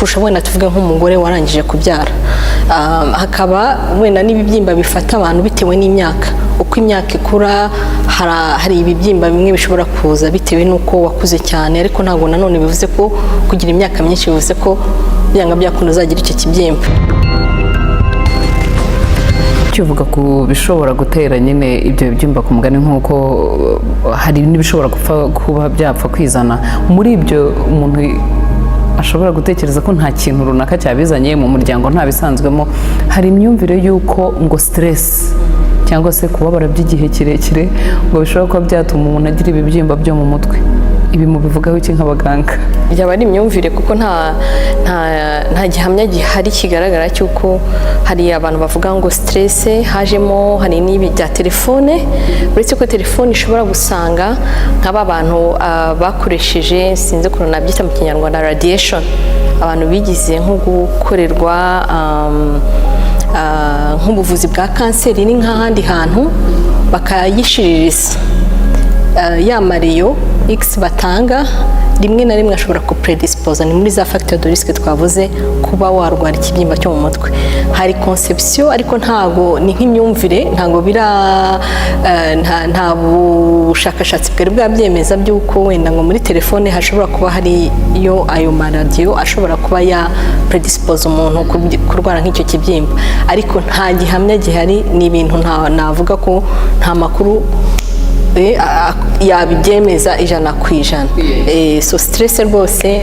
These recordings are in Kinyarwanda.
Kurusha wenda tuvuge nk'umugore warangije kubyara. Hakaba wenda n'ibibyimba bifata abantu bitewe n'imyaka. Uko imyaka ikura, hari ibibyimba bimwe bishobora kuza bitewe n'uko wakuze cyane, ariko ntabwo nanone bivuze ko kugira imyaka myinshi bivuze ko byanga byakunda uzagira icyo kibyimba. Tuvuga ku bishobora gutera nyine ibyo bibyimba ku mugani, nk'uko hari n'ibishobora gupfa kuba byapfa kwizana, muri ibyo umuntu ashobora gutekereza ko nta kintu runaka cyabizanye mu muryango, nta bisanzwemo. Hari imyumvire y'uko ngo stress cyangwa se kubabara by'igihe kirekire ngo bishobora kuba byatuma umuntu agira ibibyimba byo mu mutwe. Ibi mubivugaho iki nk'abaganga? Byaba ari imyumvire, kuko nta gihamya gihari kigaragara cy'uko hari abantu bavuga ngo stress hajemo. Hari n'ibi bya telefone, uretse ko telefone ishobora gusanga nk'aba bantu bakoresheje, sinzi ukuntu nabyita mu Kinyarwanda, radiation, abantu bigize nko gukorerwa nk'ubuvuzi bwa kanseri, ni nk'ahandi hantu bakayishiririza, ya ma rayons X batanga rimwe na rimwe ashobora kupredisposa, ni muri za facteur de risque twavuze, kuba warwara ikibyimba cyo mu mutwe. Hari conception, ariko ntago ni nk'imyumvire, ntago bira nta bushakashatsi bwari bwabyemeza by'uko wenda ngo muri telefone hashobora kuba hari iyo ayo maradiyo ashobora kuba ya predisposa umuntu kurwara nk'icyo kibyimba, ariko nta gihamya gihari. Ni ibintu navuga ko nta makuru yabibyemeza 100%. So stress rwose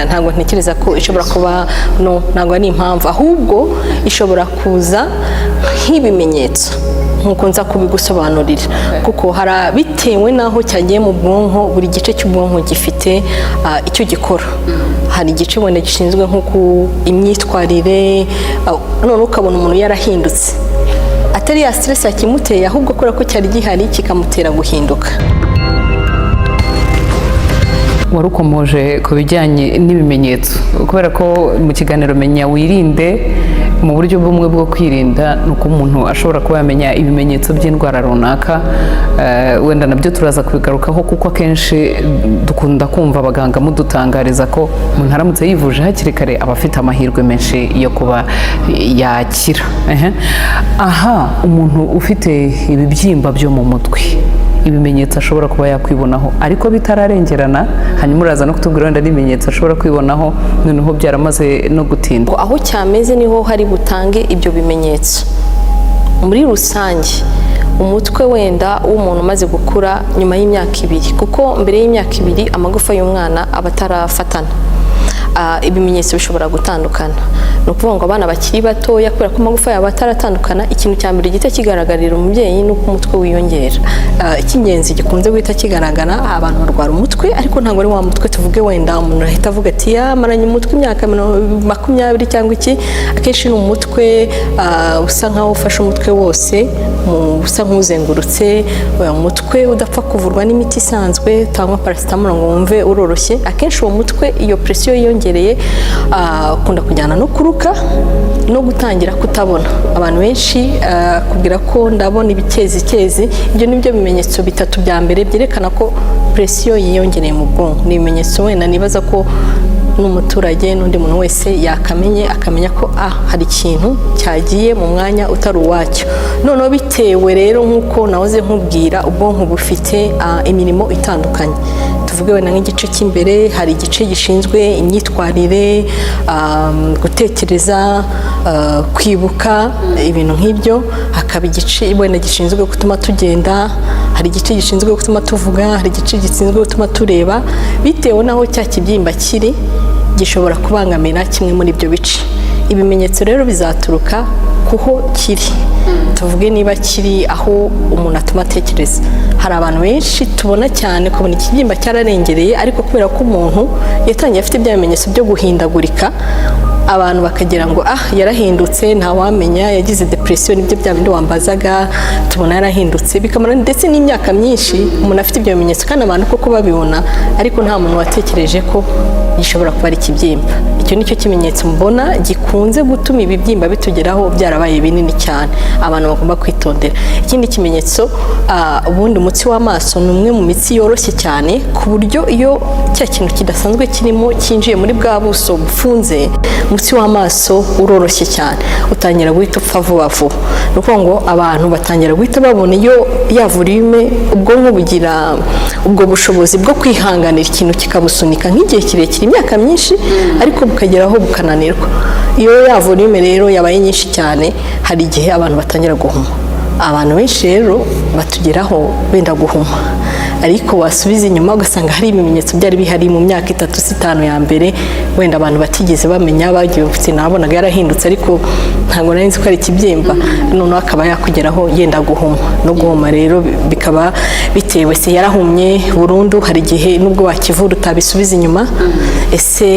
ntabwo ntekereza ko ishobora kuba, no, ntabwo ari impamvu, ahubwo ishobora kuza nk'ibimenyetso nkuko nza kubigusobanurira, kuko hari bitewe n'aho cyagiye mu bwonko. Buri gice cy'ubwonko gifite icyo gikora. Hari igice wenda gishinzwe nko ku imyitwarire, none ukabona umuntu yarahindutse, atari ya stress yakimuteye, ahubwo kubera ko cyari gihari kikamutera guhinduka. Warukomoje ku bijyanye n'ibimenyetso, kubera ko mu kiganiro Menya Wirinde, mu buryo bumwe bwo kwirinda ni uko umuntu ashobora kuba yamenya ibimenyetso by'indwara runaka. Wenda nabyo turaza kubigarukaho, kuko akenshi dukunda kumva abaganga mudutangariza ko umuntu aramutse yivuje hakiri kare aba afite amahirwe menshi yo kuba yakira. Ehe. Aha umuntu ufite ibibyimba byo mu mutwe, ibimenyetso ashobora kuba yakwibonaho ariko bitararengerana, hanyuma uraza no kutubwira wenda n'ibimenyetso ashobora kwibonaho noneho byaramaze no gutinda. Ngo aho cyameze niho hari butange ibyo bimenyetso. Muri rusange, umutwe wenda w'umuntu umaze gukura nyuma y'imyaka 2, kuko mbere y'imyaka 2 amagufa y'umwana aba atarafatana, ibimenyetso bishobora gutandukana. Ni ukuvuga ngo abana bakiri batoya, kubera ko amagufa yabo ataratandukana, ikintu cya mbere gihita kigaragarira umubyeyi ni uko umutwe wiyongera. Icy'ingenzi gikunze guhita kigaragara, abantu barwara umutwe, ariko ntabwo ari wa mutwe tuvuge wenda umuntu ahita avuga ati yamaranye umutwe imyaka 20 cyangwa iki. Akenshi ni umutwe usa nkaho ufashe umutwe wose, usa nk'uzengurutse, umutwe udapfa kuvurwa n'imiti isanzwe, utanywa paracetamol ngo wumve uroroshye. Akenshi uwo mutwe, iyo presiyo yiyongereye, ukunda kujyana no kuruka no gutangira kutabona. Abantu benshi kubwira ko ndabona ibikezikezi. Ibyo ni byo bimenyetso bitatu bya mbere byerekana ko presiyo yiyongereye mu bwonko. Ni ibimenyetso wenda nibaza ko n'umuturage n'undi muntu wese yakamenye, akamenya ko hari ikintu cyagiye mu mwanya utari uwacyo. Noneho bitewe rero nk'uko nahoze nkubwira, ubwonko bufite imirimo itandukanye. Tuvuge wenda nk'igice cy'imbere, hari igice gishinzwe imyitwarire, gutekereza, kwibuka, ibintu nk'ibyo. Hakaba igice wenda gishinzwe gutuma tugenda, hari igice gishinzwe gutuma tuvuga, hari igice gishinzwe gutuma tureba. Bitewe n'aho cya kibyimba kiri, gishobora kubangamira kimwe muri ibyo bice. Ibimenyetso rero bizaturuka kuho kiri. Tuvuge niba kiri aho umuntu atuma atekereza, hari abantu benshi tubona cyane ukabona ikibyimba cyararengereye, ariko kubera ko umuntu yatangiye afite bya bimenyetso byo guhindagurika. Abantu bakagira ngo: "Ah, yarahindutse, ntawamenya, yagize depression." Nibyo bya bindi wambazaga, tubona yarahindutse, bikamara ndetse n'imyaka myinshi umuntu afite ibyo bimenyetso, kandi abantu koko babibona, ariko nta muntu watekereje ko gishobora kuba ari ikibyimba. Icyo ni cyo kimenyetso mbona gikunze gutuma ibibyimba bitugeraho byarabaye binini cyane, abantu bagomba kwitondera. Ikindi kimenyetso, ubundi umutsi w'amaso ni umwe mu mitsi yoroshye cyane, ku buryo iyo cya kintu kidasanzwe kirimo cyinjiye muri bwa buso bufunze, umutsi w'amaso uroroshye cyane, utangira guhita upfa vuba vuba. Ni ukuvuga ngo abantu batangira guhita babona iyo ya volume. Ubwonko bugira ubwo bushobozi bwo kwihanganira ikintu kikabusunika nk'igihe kirekire, imyaka myinshi, ariko bukageraho bukananirwa. Iyo ya volume rero yabaye nyinshi cyane, hari igihe abantu batangira guhuma. Abantu benshi rero batugeraho benda guhuma, ariko wasubiza inyuma ugasanga hari ibimenyetso byari bihari mu myaka 3 se 5 ya mbere, wenda abantu batigeze bamenya. Bagiye, nabonaga yarahindutse, ariko ntabwo nari nzi ko ari ikibyimba. Noneho akaba yakugeraho yenda guhuma. No guhuma rero bikaba bitewe se yarahumye burundu? Hari igihe nubwo wakivura utabisubiza inyuma. Ese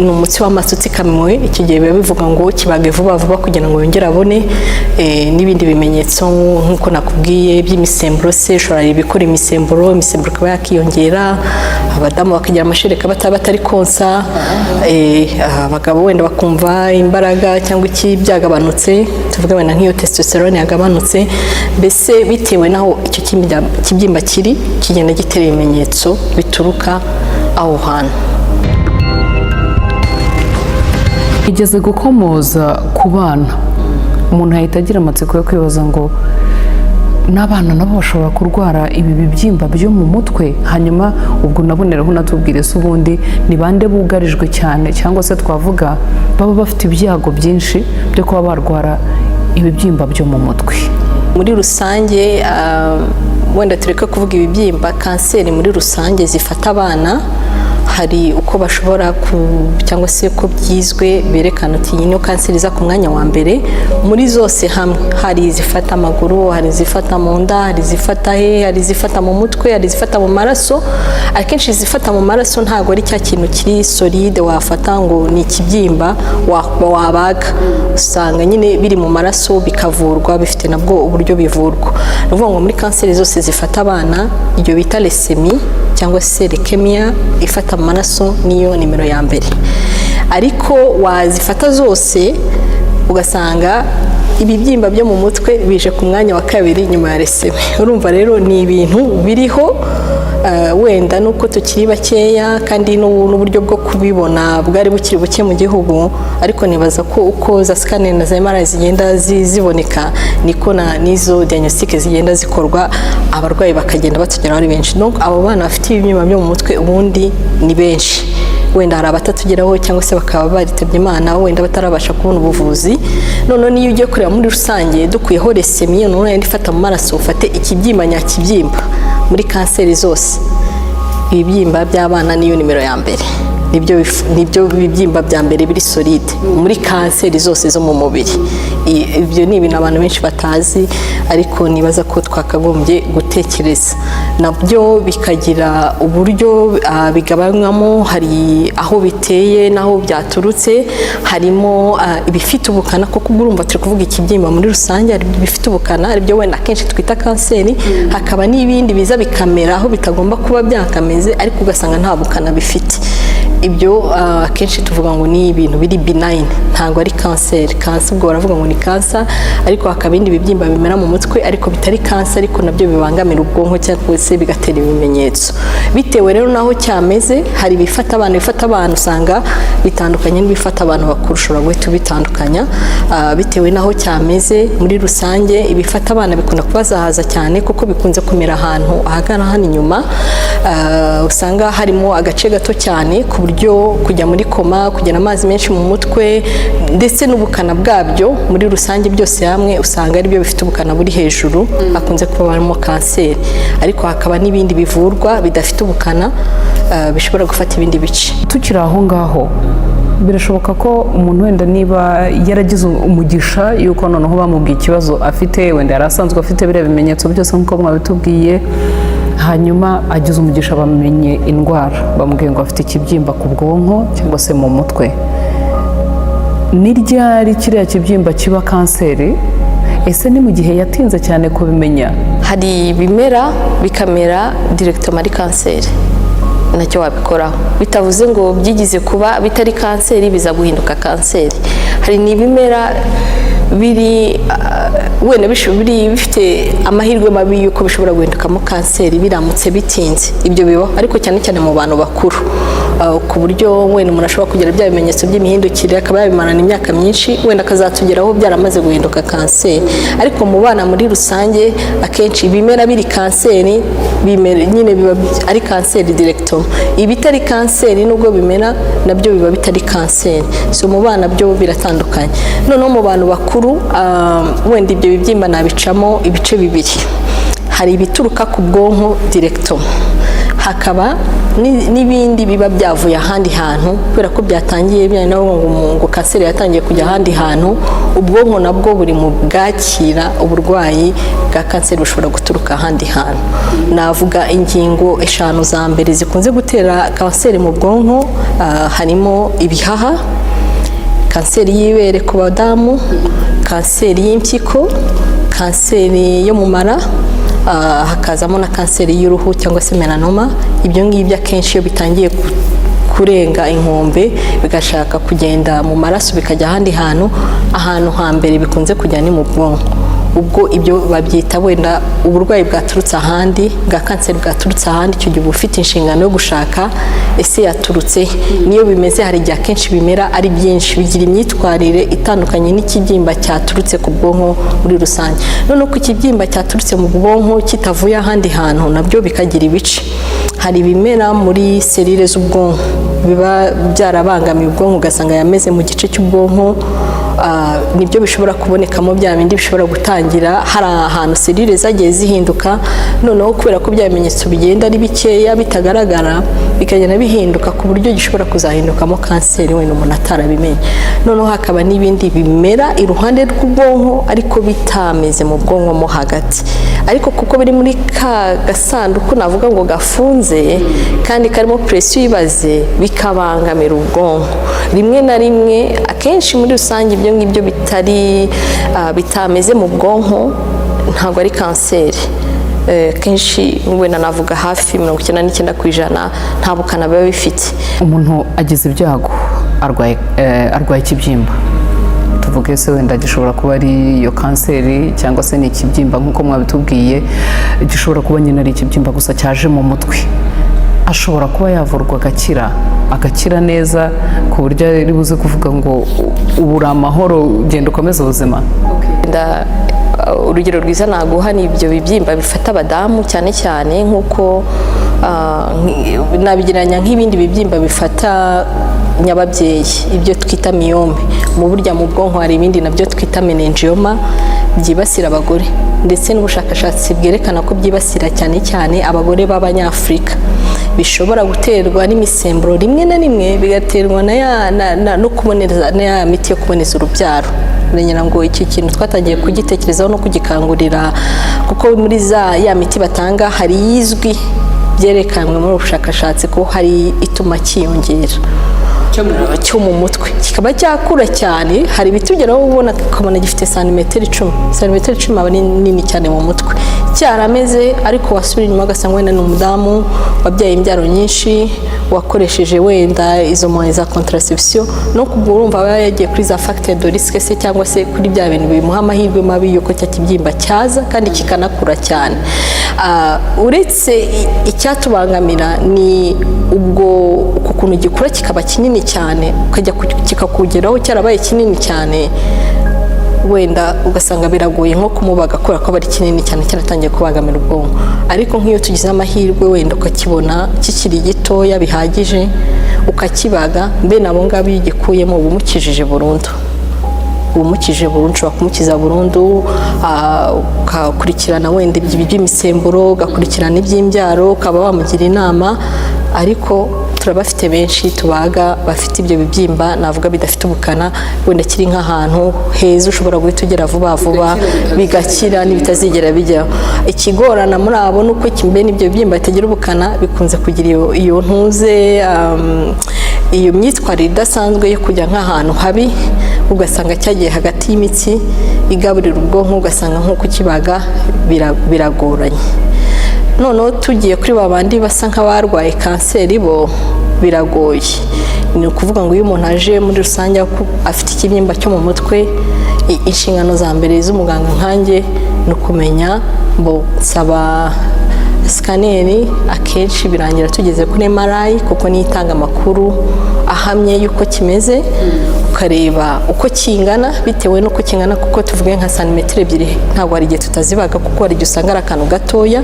ni umutsi w'amaso utsikamiwe? Icyo gihe biba bivuga ngo kibage vuba vuba kugira ngo yongere abone. N'ibindi bimenyetso nk'uko nakubwiye by'imisemburo se, ushobora ibikora imisemburo, imisemburo ikaba yakiyongera, abadamu bakagira amashereka bataba batari konsa, abagabo wenda bakumva imbaraga cyangwa iki byagabanutse, tuvuge wenda nk'iyo testosterone yagabanutse. Mbese bitewe n'aho icyo kibyimba kiri, kigenda gitera ibimenyetso bituruka aho hantu. Igeze gukomoza ku bana, umuntu ahita agira amatsiko yo kwibaza ngo n'abana nabo bashobora kurwara ibi bibyimba byo mu mutwe? Hanyuma ubwo naboneraho unatubwire se ubundi ni bande bugarijwe cyane, cyangwa se twavuga baba bafite ibyago byinshi byo kuba barwara ibibyimba byo mu mutwe? Muri rusange, wenda tureke kuvuga ibibyimba, kanseri muri rusange zifata abana, hari uko bashobora ku cyangwa se uko byizwe berekana uti iyi niyo kanseri iza ku mwanya wa mbere muri zose hamwe. Hari izifata amaguru, hari izifata mu nda, hari izifata he, hari izifata mu mutwe, hari izifata mu maraso. Akenshi izifata mu maraso ntabwo ari cya kintu kiri solide wafata ngo ni ikibyimba wabaga. Usanga nyine biri mu maraso, bikavurwa, bifite nabwo uburyo bivurwa. Ni ukuvuga ngo muri kanseri zose zifata abana, ibyo bita leucémie cyangwa se leukemia ifata amaraso niyo nimero ya mbere. Ariko wazifata zose ugasanga ibibyimba byo mu mutwe bije ku mwanya wa kabiri nyuma ya leucémie. Urumva rero ni ibintu biriho, wenda nuko tukiri bakeya kandi n'uburyo bwo kubibona bwari bukiri buke mu gihugu. Ariko nibaza ko uko za scanner na za MRI zigenda ziboneka, niko na n'izo diagnostic zigenda zikorwa, abarwayi bakagenda batugeraho ari benshi. Donc abo bana bafite ibibyimba byo mu mutwe ubundi ni benshi. Wenda hari abatatugeraho cyangwa se bakaba baritabye Imana wenda batarabasha kubona ubuvuzi. Noneho niyo ugiye kureba muri rusange, dukuyeho leucémie, noneho yenda ifata mu maraso, ufate ikibyimba nyakibyimba muri kanseri zose, ibibyimba by'abana niyo nimero ya mbere, nibyo bibyimba bya mbere biri solide muri kanseri zose zo mu mubiri. Ibyo ni ibintu abantu benshi batazi, ariko nibaza ko twakagombye gutekereza nabyo bikagira uburyo bigabanywamo. Hari aho biteye n'aho byaturutse, harimo ibifite ubukana, kuko ubwo urumva turi kuvuga ikibyimba muri rusange. Hari ibifite ubukana, aribyo wenda akenshi twita kanseri, hakaba n'ibindi biza bikamera aho bitagomba kuba byakameze, ariko ugasanga nta bukana bifite. Ibyo akenshi tuvuga ngo ni ibintu biri benign, ntabwo ari kanseri. Kansa ubwo baravuga ngo ni kansa, ariko hakaba ibindi bibyimba bimera mu mutwe ariko bitari kansa, ariko nabyo bibangamira ubwonko cyangwa se bigatera ibimenyetso. Bitewe rero n'aho cyameze, hari ibifata abana. Ibifata abana usanga bitandukanye n'ibifata abantu bakuru, ushobora guhita ubitandukanya bitewe n'aho cyameze. Muri rusange ibifata abana bikunda kubazahaza cyane, kuko bikunze kumera ahantu ahagana hano inyuma, usanga harimo agace gato cyane, ku buryo kujya muri koma, kugira amazi menshi mu mutwe, ndetse n'ubukana bwabyo muri rusange byose hamwe usanga aribyo bifite ubukana buri hejuru, hakunze kuba harimo kanseri. Ariko hakaba n'ibindi bivurwa bidafite ubukana, bishobora gufata ibindi bice. Tukiri aho ngaho, birashoboka ko umuntu wenda niba yaragize umugisha yuko noneho bamubwiye ikibazo afite, wenda yari asanzwe afite biriya bimenyetso byose nk'uko mwabitubwiye, hanyuma agize umugisha bamenye indwara, bamubwiye ngo afite ikibyimba ku bwonko cyangwa se mu mutwe. Ni ryari kiriya kibyimba kiba kanseri? Ese ni mu gihe yatinze cyane kubimenya? Hari ibimera bikamera directement ari kanseri, nacyo wabikoraho. Bitavuze ngo byigize kuba bitari kanseri biza guhinduka kanseri. Hari n'ibimera biri wenda biri bifite amahirwe mabi y'uko bishobora guhindukamo kanseri biramutse bitinze. Ibyo bibaho, ariko cyane cyane mu bantu bakuru, ku buryo wenda umuntu ashobora kugira bya bimenyetso by'imihindukire, akaba yabimarana imyaka myinshi, wenda akazatugeraho byaramaze guhinduka kanseri. Ariko mu bana muri rusange, akenshi ibimera biri kanseri bimera nyine biba ari kanseri directement. Ibitari kanseri, nubwo bimera, nabyo biba bitari kanseri. So mu bana byo biratandukanye. Noneho mu bantu bakuru, wenda ibyo bibyimba nabicamo ibice bibiri. Hari ibituruka ku bwonko directement, hakaba n'ibindi biba byavuye ahandi hantu, kubera ko byatangiye ngo kanseri yatangiye kujya ahandi hantu. Ubwonko nabwo buri mu bwakira uburwayi bwa kanseri bushobora guturuka ahandi hantu. Navuga ingingo eshanu za mbere zikunze gutera kanseri mu bwonko. Harimo ibihaha, kanseri y'ibere ku badamu, kanseri y'impyiko, kanseri yo mu mara, hakazamo na kanseri y'uruhu cyangwa se melanoma. Ibyo ngibyo akenshi iyo bitangiye kurenga inkombe, bigashaka kugenda mu maraso, bikajya ahandi hantu, ahantu hambere bikunze kujya ni mu bwonko. Ubwo ibyo babyita wenda uburwayi bwaturutse ahandi, bwa kanseri bwaturutse ahandi. Icyo gihe uba ufite inshingano yo gushaka ese yaturutse. Niyo bimeze, hari igihe akenshi bimera ari byinshi, bigira imyitwarire itandukanye n'ikibyimba cyaturutse ku bwonko muri rusange. Noneho ku kibyimba cyaturutse mu bwonko kitavuye ahandi hantu, nabyo bikagira ibice. Hari ibimera muri serire z'ubwonko biba byarabangamiye ubwonko, ugasanga yameze mu gice cy'ubwonko. Nibyo bishobora kubonekamo bya bindi bishobora gutangira hari ahantu serire zagiye zihinduka. Noneho kubera ko bya bimenyetso bigenda ari bikeya, bitagaragara, bikagenda bihinduka ku buryo gishobora kuzahindukamo kanseri wenda umuntu atarabimenye. Noneho hakaba n'ibindi bimera iruhande rw'ubwonko, ariko bitameze mu bwonko mo hagati, ariko kuko biri muri ka gasanduku navuga ngo gafunze kandi karimo pression ibaze, bikabangamira ubwonko rimwe na rimwe. Akenshi muri rusange ibyo ngibyo bitari bitameze mu bwonko ntabwo ari kanseri. Kenshi wenda navuga hafi 99% nta bukana biba bifite. Umuntu agize ibyago arwaye ikibyimba, tuvuge se wenda gishobora kuba ari iyo kanseri cyangwa se ni ikibyimba nk'uko mwabitubwiye, gishobora kuba nyine ari ikibyimba gusa cyaje mu mutwe, ashobora kuba yavurwa agakira, agakira neza ku buryo ari buze kuvuga ngo ubu uri amahoro, genda ukomeze ubuzima? Urugero rwiza naguha ni ibyo bibyimba bifata abadamu cyane cyane, nk'uko nabigereranya nk'ibindi bibyimba bifata nyababyeyi, ibyo twita myome. Mu burya mu bwonko hari ibindi nabyo twita meningioma byibasira abagore, ndetse n'ubushakashatsi bwerekana ko byibasira cyane cyane abagore b'Abanyafurika. Bishobora guterwa n'imisemburo rimwe na rimwe, bigaterwa na ya, na, na, no kuboneza, na ya miti yo kuboneza urubyaro. Ngira ngo iki kintu twatangiye kugitekerezaho no kugikangurira, kuko muri za ya miti batanga hari izwi byerekanwe muri ubu bushakashatsi ko hari ituma cyiyongera cyo mu mutwe, kikaba cyakura cyane. Hari ibitugeraho ubona ukabona gifite santimetero 10. Santimetero 10 aba ari nini cyane mu mutwe cyarameze, ariko wasubira inyuma ugasanga wenda ni umudamu wabyaye imbyaro nyinshi, wakoresheje wenda izo moyens za contraception, no kubwo urumva aba yagiye kuri za facteur de risque se, cyangwa se kuri bya bintu bimuha amahirwe mabi yuko cya kibyimba cyaza kandi kikanakura cyane. Uretse icyatubangamira ni ubwo uku kuntu gikura kikaba kinini cyane, ukajya kikakugeraho cyarabaye kinini cyane, wenda ugasanga biragoye nko kumubaga kubera ko aba ari kinini cyane, cyaratangiye kubangamira ubwonko. Ariko nk'iyo tugize amahirwe wenda ukakibona kikiri gitoya bihagije, ukakibaga, mbe nabo ngabo iyo ugikuyemo uba umukijije burundu, umukije burundu. Ushobora kumukiza burundu, ugakurikirana wenda iby'imisemburo, ugakurikirana iby'imbyaro, ukaba wamugira inama. Ariko turabafite benshi tubaga bafite ibyo bibyimba navuga bidafite ubukana, wenda kiri nk'ahantu heza ushobora guhita ugera vuba vuba, bigakira n'ibitazigera bijyaho. Ikigorana muri abo ni uko bene ibyo bibyimba bitagira ubukana bikunze kugira iyo ntuze, iyo myitwarire idasanzwe yo kujya nk'ahantu habi. Ugasanga cyagiye hagati y'imitsi igaburira ubwonko, ugasanga nko kukibaga biragoranye. Noneho tugiye kuri ba bandi basa nk'abarwaye kanseri, bo biragoye. Ni ukuvuga ngo iyo umuntu aje muri rusange afite ikibyimba cyo mu mutwe, inshingano za mbere z'umuganga nkanjye ni ukumenya ngo nsaba scanner. Akenshi birangira tugeze kuri MRI, kuko niyo itanga amakuru ahamye y'uko kimeze, ukareba uko kingana. Bitewe n'uko kingana, kuko tuvuge nka santimetero 2, ntabwo hari igihe tutazibaga, kuko hari igihe usanga ari akantu gatoya.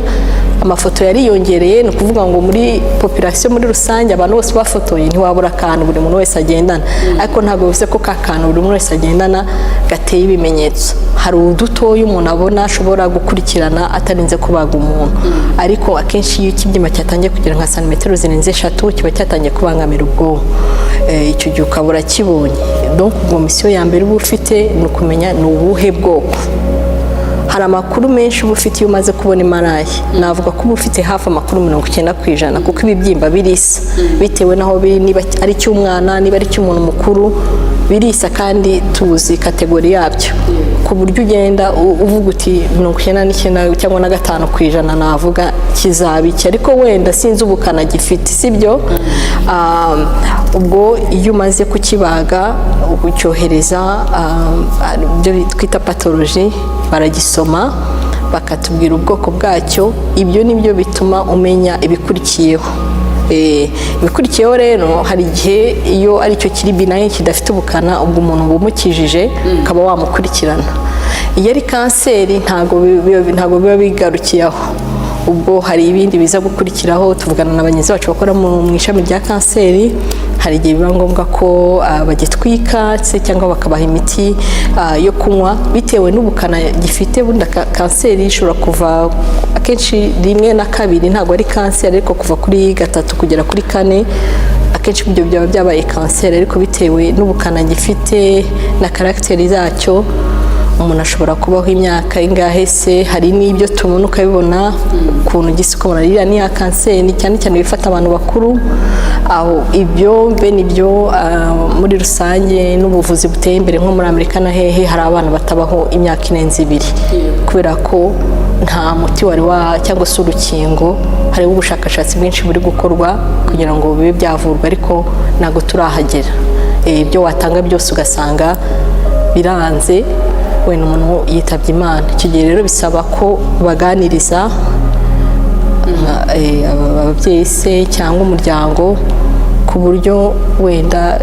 Amafoto yariyongereye, ni ukuvuga ngo muri population muri rusange, abantu bose bafotoye, ntiwabura akantu buri muntu wese agendana. Ariko ntabwo bivuze ko ka kantu buri muntu wese agendana gateye ibimenyetso. Hari udutoya umuntu abona ashobora gukurikirana atarinze kubaga umuntu, ariko akenshi iyo ikibyimba cyatangiye kugira nka santimetero zirenze 3, kiba cyatangiye kubangamira ubwonko. Icyo gihe ukaba urakibonye. Donc ubwo mission ya mbere uba ufite ni ukumenya ni ubuhe bwoko. Hari amakuru menshi uba ufite iyo umaze kubona MRI. Navuga ko uba ufite hafi amakuru 90%, kuko ibibyimba birisa bitewe n'aho biri, niba ari icy'umwana, niba ari icy'umuntu mukuru, birisa kandi tuzi catégorie yabyo, ku buryo ugenda uvuga uti 99 cyangwa na 5% navuga kizaba iki, ariko wenda sinzi ubukana gifite, sibyo? Ubwo iyo umaze kukibaga, ucyohereza ibyo twita pathologie, baragisoma bakatubwira ubwoko bwacyo. Ibyo ni byo bituma umenya ibikurikiyeho. Ibikurikiyeho rero, hari igihe iyo aricyo kiri benign, kidafite ubukana, ubwo umuntu bumukijije ukaba wamukurikirana. Iyo ari kanseri, ntabwo biba bigarukiye aho. Ubwo hari ibindi biza gukurikiraho. Tuvugana na bagenzi bacu bakora mu ishami rya kanseri. Hari igihe biba ngombwa ko bagitwika se cyangwa bakabaha imiti yo kunywa bitewe n'ubukana gifite. Bundi kanseri ishobora kuva akenshi rimwe na kabiri ntabwo ari kanseri, ariko kuva kuri gatatu kugera kuri kane akenshi ibyo byaba byabaye kanseri. Ariko bitewe n'ubukana gifite na caractère zacyo, umuntu ashobora kubaho imyaka ingahe se? Hari n'ibyo tubona, ukabibona ukuntu gisa, ukabona iriya ni ya kanseri, cyane cyane ibifata abantu bakuru. Aho ibyo bene ibyo, muri rusange n'ubuvuzi buteye imbere nko muri Amerika na hehe, hari abana batabaho imyaka irenze 2 kubera ko nta muti wari wa cyangwa se urukingo. Hariho ubushakashatsi bwinshi buri gukorwa kugira ngo bibe byavurwa, ariko ntabwo turahagera. Ibyo watanga byose ugasanga biranze, wenda umuntu yitabye Imana. Icyo gihe rero bisaba ko baganiriza ababyeyi se cyangwa umuryango, ku buryo wenda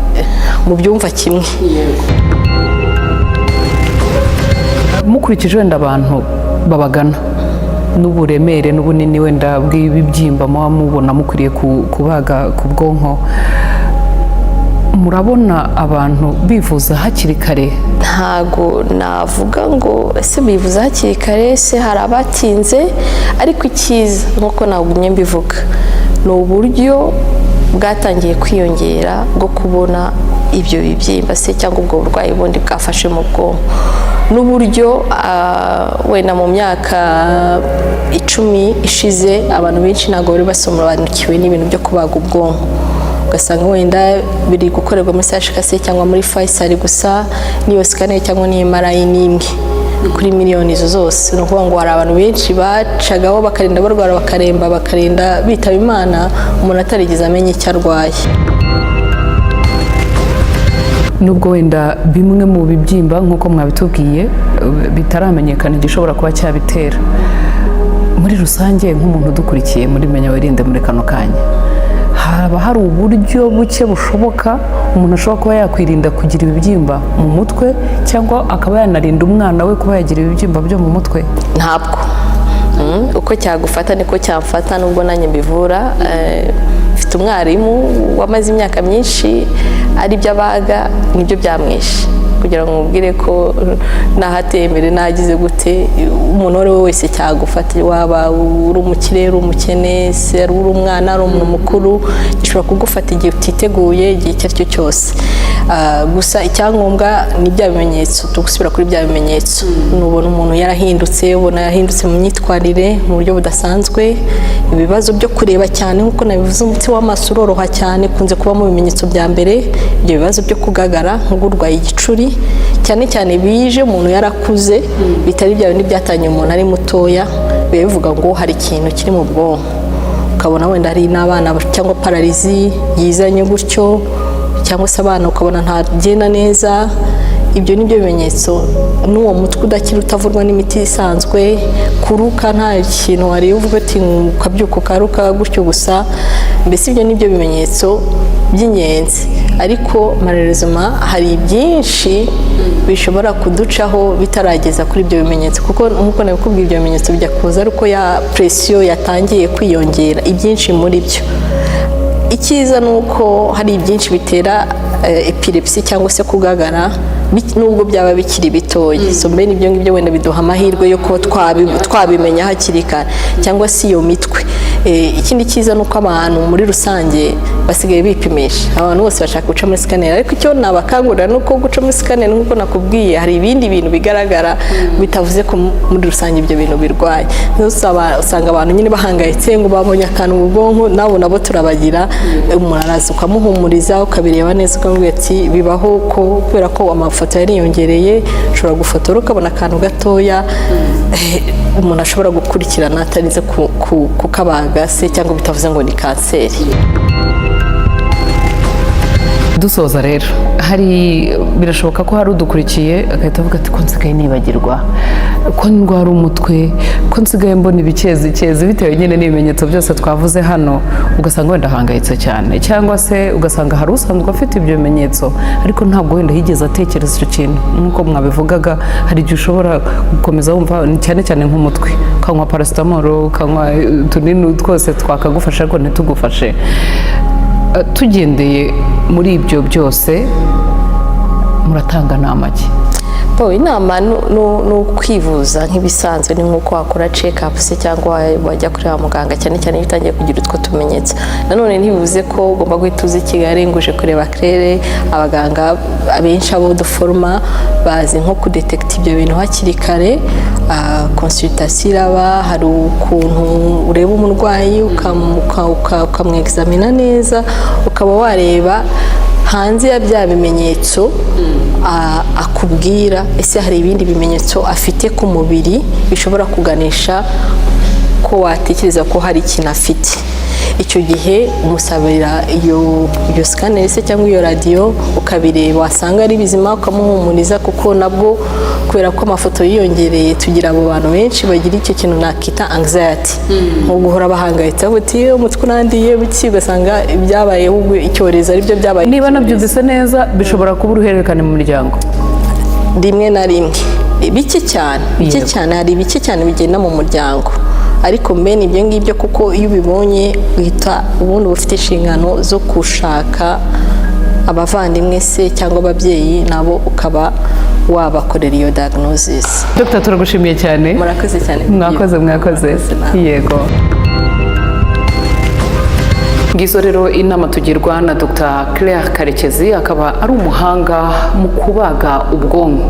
mubyumva kimwe. Mukurikije wenda abantu babagana n'uburemere n'ubunini wenda bw'ibibyimba muba mubona mukwiriye kubaga ku bwonko, murabona abantu bivuza hakiri kare? Ntago navuga ngo ese bivuza hakiri kare, se hari abatinze, ariko icyiza nk'uko nagumye mbivuga ni uburyo bwatangiye kwiyongera bwo kubona ibyo bibyimba se cyangwa ubwo burwayi bundi bwafashe mu bwonko, n'uburyo wenda mu myaka 10 ishize abantu benshi ntabwo bari basobanukiwe n'ibintu byo kubaga ubwonko, ugasanga wenda biri gukorerwa muri CHK cyangwa muri Faisal gusa, n'iyo scanner cyangwa n'iyo MRI n'imwe kuri miliyoni izo zose. Ni ukuvuga ngo hari abantu benshi bacagaho bakarinda barwara, bakaremba, bakarinda bitaba Imana, umuntu atarigeze amenya icyo arwaye. Nubwo wenda bimwe mu bibyimba, nk'uko mwabitubwiye, bitaramenyekana igishobora kuba cyabitera, muri rusange nk'umuntu udukurikiye muri Menya Wirinde muri kano kanya, haba hari uburyo buke bushoboka umuntu ashobora kuba yakwirinda kugira ibibyimba mu mutwe, cyangwa akaba yanarinda umwana we kuba yagira ibibyimba byo mu mutwe? Ntabwo. Uko cyagufata niko cyamfata, nubwo nanjye mbivura. Mfite umwarimu wamaze imyaka myinshi ari byo abaga, nibyo byamwishe. Kugira ngo mubwire ko nahateye imbere, nagize gute, umuntu uwo ari we wese cyagufata, waba uri umukire, uri umukene se, uri umwana, ari umuntu mukuru, gishobora kugufata igihe utiteguye, igihe icyo ari cyo cyose. Gusa icyangombwa ni bya bimenyetso, tugusubira kuri bya bimenyetso. Nubona umuntu yarahindutse, ubona yahindutse mu myitwarire mu buryo budasanzwe, ibibazo byo kureba cyane, nk'uko nabivuze, umutsi w'amaso uroroha cyane, ukunze kuba mu bimenyetso bya mbere, ibyo bibazo byo kugagara nk'urwaye igicuri. mbi, cyane cyane bije umuntu yarakuze, bitari bya bindi byatangiye umuntu ari mutoya, biba bivuga ngo hari ikintu kiri mu bwonko. Ukabona wenda hari n'abana cyangwa paralysie yizanye gutyo, cyangwa se abana ukabona ntagenda neza. Ibyo ni byo bimenyetso, n'uwo mutwe udakira, utavurwa n'imiti isanzwe, kuruka nta kintu wariye, uvuga ati ukabyuka ukaruka gutyo gusa. Mbese ibyo ni byo bimenyetso by'ingenzi, ariko malheureusement hari byinshi bishobora kuducaho bitarageza kuri ibyo bimenyetso, kuko nk'uko nabikubwiye, ibyo bimenyetso bijya kuza ariko ya pression yatangiye kwiyongera. Ibyinshi muri byo, icyiza ni uko hari byinshi bitera epilepsy cyangwa se kugagara, nubwo byaba bikiri bitoya. So mbene ibyo ngibyo wenda biduha amahirwe yo kuba twabimenya hakiri kare, cyangwa se iyo mitwe. Ikindi cyiza ni uko abantu muri rusange basigaye bipimisha. Abantu bose bashaka guca muri scanner, ariko icyo nabakangurira ni uko guca muri scanner, nk'uko nakubwiye, hari ibindi bintu bigaragara bitavuze ko muri rusange ibyo bintu birwaye. Usanga abantu nyine bahangayitse ngo babonye akantu mu bwonko. Nabo nabo turabagira, umuntu araza ukamuhumuriza, ukabireba neza, ukamubwira ati bibaho ko kubera ko amafoto yariyongereye, ushobora gufotora ukabona akantu gatoya, umuntu ashobora gukurikirana atarinze kukabaga se, cyangwa bitavuze ngo ni kanseri. Dusoza rero, hari birashoboka ko hari udukurikiye agahita avuga ati: "Ko nsigaye nibagirwa, ko ndwara umutwe, ko nsigaye mbona ibikezikezi," bitewe nyine n'ibimenyetso byose twavuze hano, ugasanga wenda ahangayitse cyane, cyangwa se ugasanga hari usanzwe afite ibyo bimenyetso ariko ntabwo wenda yigeze atekereza icyo kintu. Nk'uko mwabivugaga, hari igihe ushobora gukomeza wumva cyane cyane nk'umutwe, ukanywa paracetamol, ukanywa utunini twose twakagufasha ariko ntitugufashe. Tugendeye muri ibyo byose, muratanga nama ki? Bo, inama ni ukwivuza nk'ibisanzwe, ni nk'uko wakora check up se cyangwa wajya kureba muganga, cyane cyane iyo utangiye kugira utwo tumenyetso. Nanone ntibivuze ko ugomba guhita uza i Kigali ngo uje kureba Claire. Abaganga abenshi abo duforoma bazi nko kudetekita ibyo bintu hakiri kare. Consultation iraba, hari ukuntu ureba umurwayi, ukamwexamina neza, ukaba wareba hanze ya bya bimenyetso akubwira, ese hari ibindi bimenyetso afite ku mubiri bishobora kuganisha ko watekereza ko hari ikintu afite. Icyo gihe umusabira iyo scanner se cyangwa iyo radiyo, ukabireba, wasanga ari bizima ukamuhumuriza, kuko nabwo kubera ko amafoto yiyongereye, tugira abo bantu benshi bagira icyo kintu nakita anxiety, nko guhora bahangayitse, uti umutwe unandiye buki, ugasanga ibyabaye ahubwo icyorezo aribyo byabaye. Niba nabyumvise neza, bishobora kuba uruhererekane mu muryango? Rimwe na rimwe, bike cyane, bike cyane, hari bike cyane bigenda mu muryango, ariko mbene ibyo ngibyo, kuko iyo ubibonye uhita ubundi uba ufite inshingano zo gushaka abavandimwe se cyangwa ababyeyi, nabo ukaba wabakorera iyo diagnosis. Dr, turagushimiye cyane. Murakoze cyane. Mwakoze, mwakoze. Yego, ngizo rero inama tugirwa na Dr Claire Karekezi, akaba ari umuhanga mu kubaga ubwonko.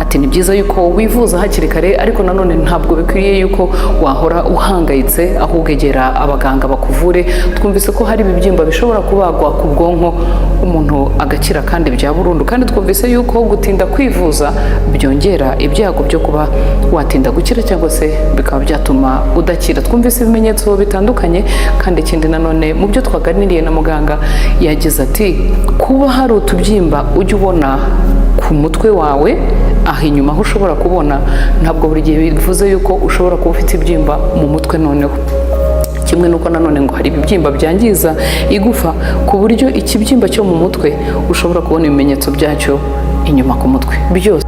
Ati ni byiza yuko wivuza hakiri kare, ariko nanone ntabwo bikwiriye yuko wahora uhangayitse, ahubwo egera abaganga bakuvure. Twumvise ko hari ibibyimba bishobora kubagwa ku bwonko umuntu agakira kandi bya burundu, kandi twumvise yuko gutinda kwivuza byongera ibyago byo kuba watinda gukira cyangwa se bikaba byatuma udakira. Twumvise ibimenyetso bitandukanye, kandi ikindi nanone mu byo twaganiriye na muganga, yagize ati kuba hari utubyimba ujya ubona ku mutwe wawe aho inyuma, aho ushobora kubona, ntabwo buri gihe bivuze yuko ushobora kuba ufite ibyimba mu mutwe. Noneho kimwe n'uko nanone ngo hari ibibyimba byangiza igufa, ku buryo ikibyimba cyo mu mutwe ushobora kubona ibimenyetso byacyo inyuma ku mutwe byose.